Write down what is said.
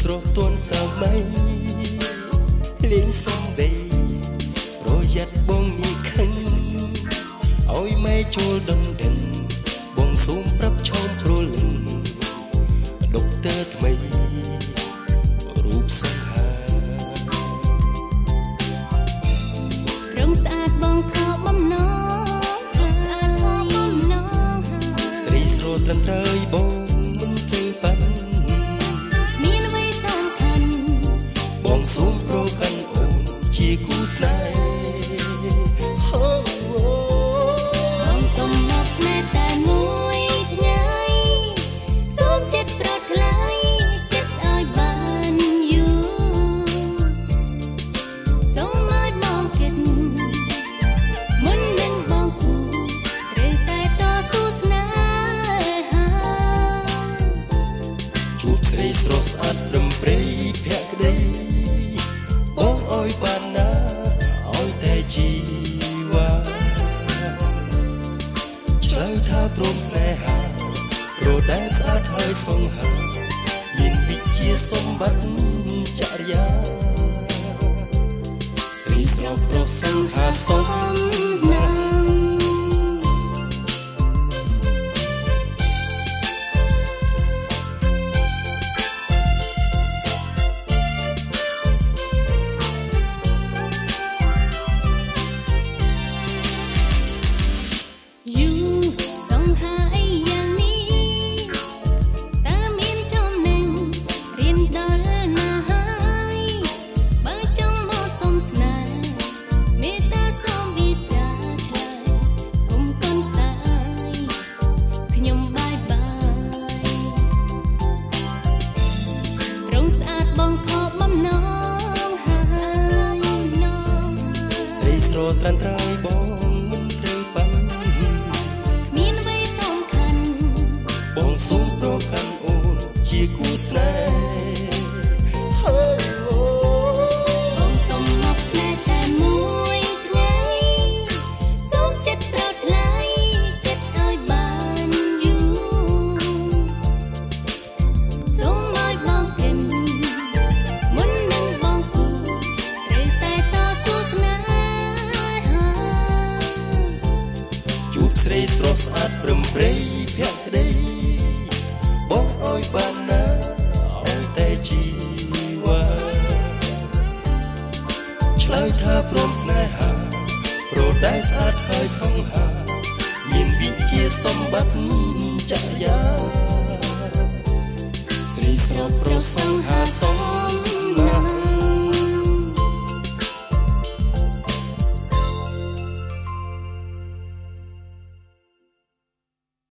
ស្រស់ទន់សម័យលេងសំដីប្រយ័ត្នបងនេះខឹងឲ្យម៉ែចូលដណ្ដឹងបងសូមប្រាប់ឆោមព្រលឹងដុកទ័រថ្មីរូបសង្ហាព្រមស្អាតបងខោបំណងស្អាតបងបំណងស្រីស្រត្រឹមត្រូវបងមិនត្រូវប៉ាន់មានអ្វីសំខាន់បងសូមប្រកាន់អូនជាគូស្នេហ៍បងកុំមកស្នេហ៍តែមួយថ្ងៃសូមចិត្តប្រត់ថ្លៃគិតឲ្យបានយូរសូមឲ្យបងគិតមុននឹងបងគូត្រូវតែតស៊ូស្នេហាជួបស្រីស្រស់ស្អាតរំព្រៃភក្តីបងឲ្យបានណាឲ្យតែជីវ៉ាឆ្លើយថាព្រមស្នេហាព្រោះដែលស្អាតហើយសង្ហាមានវិជ្ជាសម្បត្តិចរិយាស្រីស្រស់ប្រសង្ហាសំណាស់ ស្រត្រាន់ត្រើយបងមិនត្រូវប៉ាន់គ្មានអ្វីសំខាន់បងសូមប្រកាន់អូនជាគូស្នេហ៍បងកុំមកស្នេហ៍តែមួយថ្ងៃសូមចិត្តប្រត់ថ្លៃគិតឲ្យបានយូរសូមឲ្យបងគិតមុននឹងបងគូត្រូវតែតស៊ូស្នេហាជួបស្រីស្រស់ស្អាតព្រមព្រៃភក្តីបងឲ្យបានណាឲ្យតែជីវ៉ាឆ្លើយថាព្រមស្នេហាព្រោះដែលស្អាតហើយសង្ហាមានវិជ្ជាសម្បត្តិចរិយាស្រីស្រស់ប្រសង្ហាសំណា